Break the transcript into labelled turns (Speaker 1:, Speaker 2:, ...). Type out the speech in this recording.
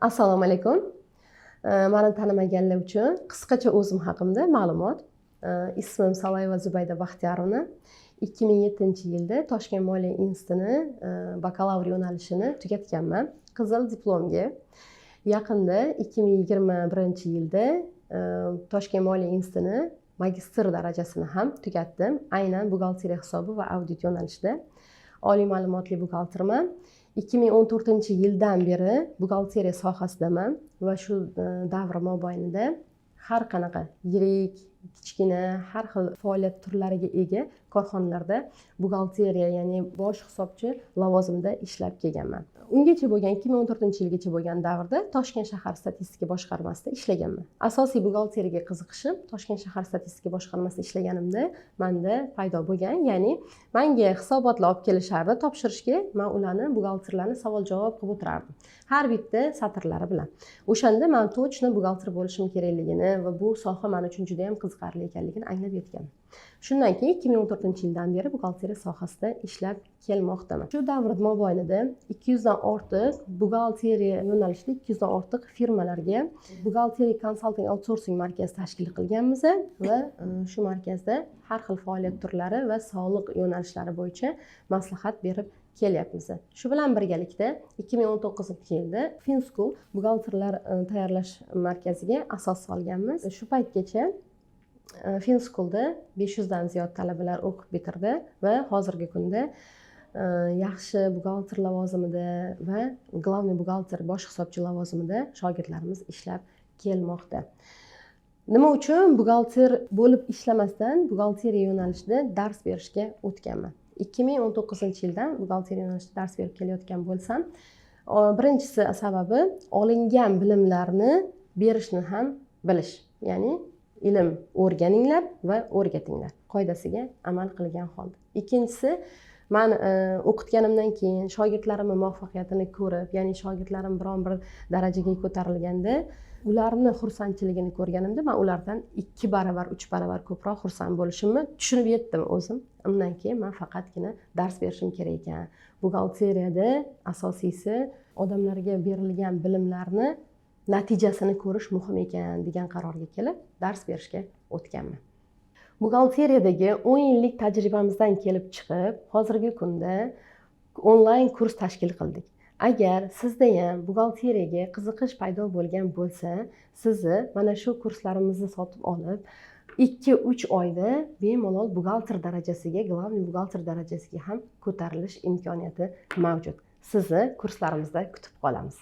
Speaker 1: Assalomu alaykum. Mani tanimaganlar uchun qisqacha o'zim haqimda ma'lumot. Ismim Salayeva Zubayda Baxtiyorovna. 2007-yilda Toshkent moliya institutini bakalavr yo'nalishini tugatganman qizil diplomga. Yaqinda, 2021-yilda Toshkent moliya institutini magistr darajasini ham tugatdim, aynan buxgalteriya hisobi va audit yo'nalishida. Oliy ma'lumotli buxgalterman. 2014-yildan beri buxgalteriya sohasidaman va shu davr mobaynida har qanaqa yirik, kichkina, har xil faoliyat turlariga ega korxonalarda buxgalteriya, ya'ni bosh hisobchi lavozimida ishlab kelganman. Ungacha bo'lgan, 2014-yilgacha bo'lgan davrda Toshkent shahar statistika boshqarmasida ishlaganman. Asosiy buxgalteriyaga qiziqishim Toshkent shahar statistika boshqarmasida ishlaganimda manda paydo bo'lgan, ya'ni manga hisobotlar olib kelishardi topshirishga, man ularni, buxgalterlarni savol javob qilib o'tirardim har bitta satrlari bilan. O'shanda man точно buxgalter bo'lishim kerakligini va bu soha man uchun juda yam qiziqarli ekanligini anglab yetganman. Shundan keyin 2014-yildan beri buxgalteriya sohasida ishlab kelmoqdaman. Shu davr mobaynida 200dan ortiq buxgalteriya yo'nalishida 200dan ortiq firmalarga buxgalteriya konsalting outsourcing markazi tashkil qilganmiz va shu markazda har xil faoliyat turlari va soliq yo'nalishlari bo'yicha maslahat berib kelyapmiz. Shu bilan birgalikda 2019-yilda FinSchool buxgalterlar tayyorlash markaziga asos solganmiz. Shu paytgacha FinSchoolda 500dan ziyod talabalar o'qib bitirdi va hozirgi kunda yaxshi buxgalter lavozimida va главный buxgalter, bosh hisobchi lavozimida shogirdlarimiz ishlab kelmoqda. Nima uchun buxgalter bo'lib ishlamasdan buxgalteriya yo'nalishida dars berishga o'tganman? 2019-yildan buxgalteriya yo'nalishida dars berib kelayotgan bo'lsam, birinchisi sababi olingan bilimlarni berishni ham bilish, ya'ni ilm o'rganinglar va o'rgatinglar qoidasiga amal qilgan holda. Ikkinchisi, man o'qitganimdan keyin shogirdlarimni muvaffaqiyatini ko'rib, ya'ni shogirdlarim biron bir darajaga ko'tarilganda ularni xursandchiligini ko'rganimda man ulardan 2 baravar, 3 baravar ko'proq xursand bo'lishimni tushunib yetdim o'zim. Undan keyin man faqatgina dars berishim kerak ekan, buxgalteriyada asosiysi odamlarga berilgan bilimlarni natijasini ko'rish muhim ekan degan qarorga kelib dars berishga o'tganman. Buxgalteriyadagi 10 yillik tajribamizdan kelib chiqib, hozirgi kunda onlayn kurs tashkil qildik. Agar sizda ham buxgalteriyaga qiziqish paydo bo'lgan bo'lsa, sizni mana shu kurslarimizni sotib olib, 2-3 oyda bemalol buxgalter darajasiga, главный buxgalter darajasiga ham ko'tarilish imkoniyati mavjud. Sizni kurslarimizda kutib qolamiz.